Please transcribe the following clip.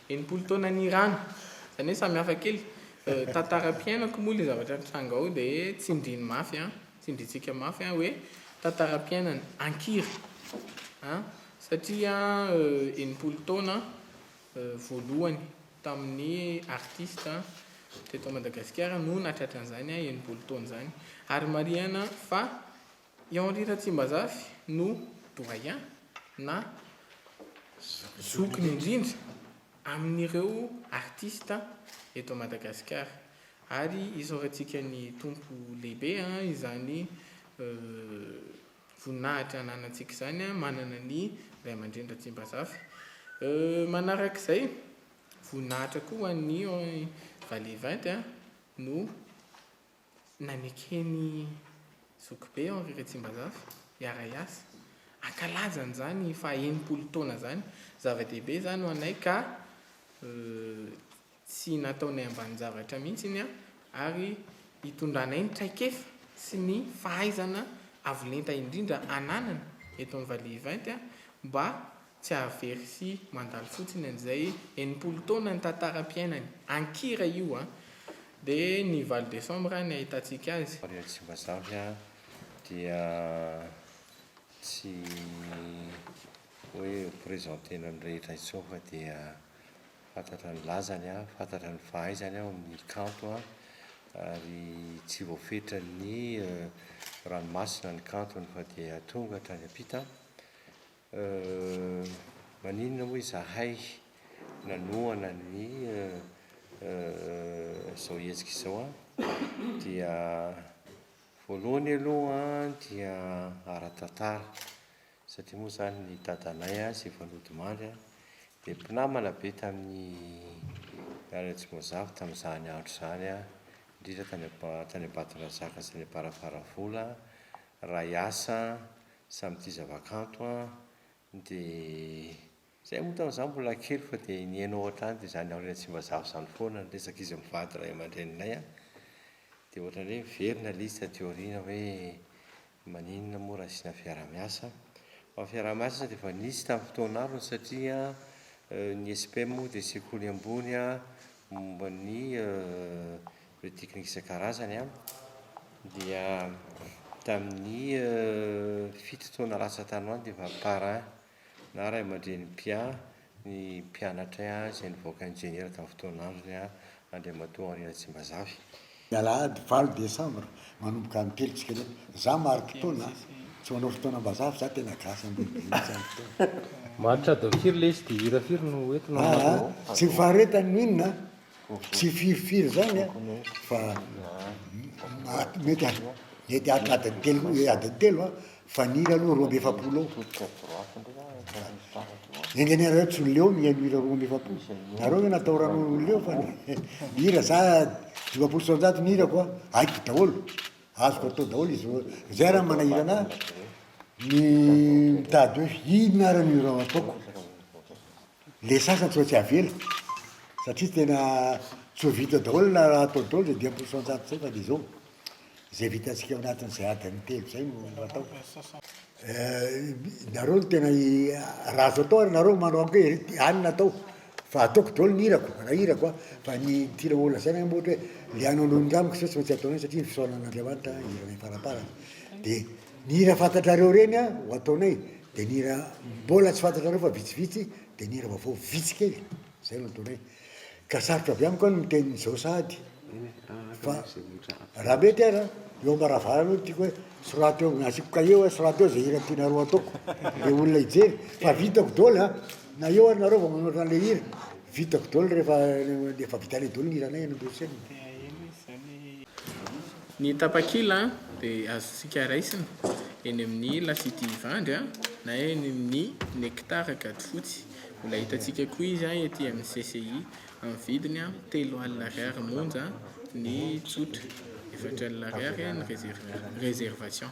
60 taona nihirana. Izany hoe samy hafa kely. Tantaram-piainako moa ilay zavatra nitranga ao dia tsindriany mafy an, tsindrintsika mafy an hoe tantaram-piainana an-kira an, satria 60 taona voalohany tamin'ny artiste teto Madagasikara no nahatratra an'izany 60 taona izany. Ary marihana fa i Henri Ratsimbazafy no doyen na zokiny indrindra amin'ireo artiste eto Madagasikara. Ary isaorantsika ny Tompo lehibe izany voninahitra ananantsika izany manana ny Ray aman-dreny Ratsimbazafy. Manarak'izay, voninahitra koa ho an'ny Vallée Vingt no naneken'i Zokibe Henri Ratsimbazafy hiara-hiasa, hankalaza an'izany faha 60 taona izany. Zava-dehibe izany ho anay ka Tsy nataonay ambanin-javatra mihitsy iny ary hitondranay ny traikefa sy ny fahaizana avo lenta indrindra ananana eto amin'ny Valiha Event mba tsy hahavery sy mandalo fotsiny an'izay 60 taona ny tantaram-piainany an-kira io an! Dia ny valo desambra ny ahitantsika azy. Maria Tsimbazafy dia tsy hoe ho présenter-na ny rehetra intsony fa dia Fantatra ny lazany, fantatra ny fahaizany ao amin'ny kanto ary tsy voafetran'ny ranomasina ny kantony fa dia tonga hatrany am-pita. Maninona moa izahay nanohana ny izao hetsika izao dia voalohany aloha dia ara-tantara Satria moa izany ny dadanay izay efa nodimandry dia mpinamana be tamin'i Mialy Ratsimbazafy tamin'izany andro izany, indrindra tany tany Ambatondrazaka sy tany Amparafaravola, ray asa, samy tia zava-kanto dia izay moa tamin'izaho mbola kely fa dia nihaino ao hatrany dia izany Henri Ratsimbazafy izany foana ny resak'izy mivady ray aman-dreninay dia ohatran'ny hoe miverina ilay izy taty aoriana hoe Maninona moa raha asiana fiaraha-miasa? Fa ny fiaraha-miasa dia efa nisy tamin'ny fotoan'androny satria ny SPM moa dia sekoly ambony momba ny ireo teknika isan-karazany dia tamin'ny fito taona lasa tany ho any dia efa parrain na ray aman-dreny mpiahy ny mpianatray izay nivoaka injeniera tamin'ny fotoan'androny, Andriamatoa Henri Ratsimbazafy. Ny alahady valo desambra manomboka amin'ny telo tsika rehetra. Za mari-potoana a! Tsy manao fotoanam-bazaha fa za tena gasy ambony be mihitsy amin'ny fotoana. Maharitra adiny firy ilay izy dia hira firy no entina ao Aa anatinao? tsy faharetany no inona a! Tsy firifiry zany a! Fa mety mety haharitra adiny telo adiny telo a! Fa ny hira aloha 42 eo. Enga anie nareo tsy ho leo mihaino hira 42. Nareo ve natahoranao ho leo fa ny hira za 150 ny hirako a, haiko daholo, azoko atao daholo izy io. Zay raha manahirana ahy ny mitady hoe inona ary ny hira ataoko. Le sasany tsy maintsy avela satria tena tsy ho vita daholo na raha atao daholo zay 150 zay fa de zao. Izay vitantsika ao anatin'izay adiny telo izay no atao. Nareo no tena raha azo atao ary nareo manao amiko hoe any no atao fa ataoko daholo ny hirako, raha hirako an, fa ny tiana ho lazaina angamba ohatra hoe le anao noho ny amiko sao tsy maintsy ataonay satria ny fisaorana an'Andriamanitra hiranay faramparany. Dia ny hira fantatrareo ireny an ho ataonay, dia ny hira mbola tsy fantatrareo fa vitsivitsy, dia ny hira vaovao vitsy kely, izay no ataonay. Ka sarotra be amiko ny miteny izao sahady fa raha mety ara eo am-baravarana aloha no tiako hoe soraty eo, asiako kahie hoe soraty eo izay hira tianareo ataoko, le olona hijery fa vitako daholo an, na eo ary nareo vao manoratra an'le hira, vitako daholo rehefa efa vitanay daholo ny hiranay any Bruxelles. Ny tapakila dia azontsika raisina eny amin'ny La City Ivandry na eny amin'ny Nectar Ankadifotsy. Mbola hitantsika koa izy ety amin'ny CCI amin'ny vidiny 30 ariary monja ny tsotra, 40 ariary ny réservation.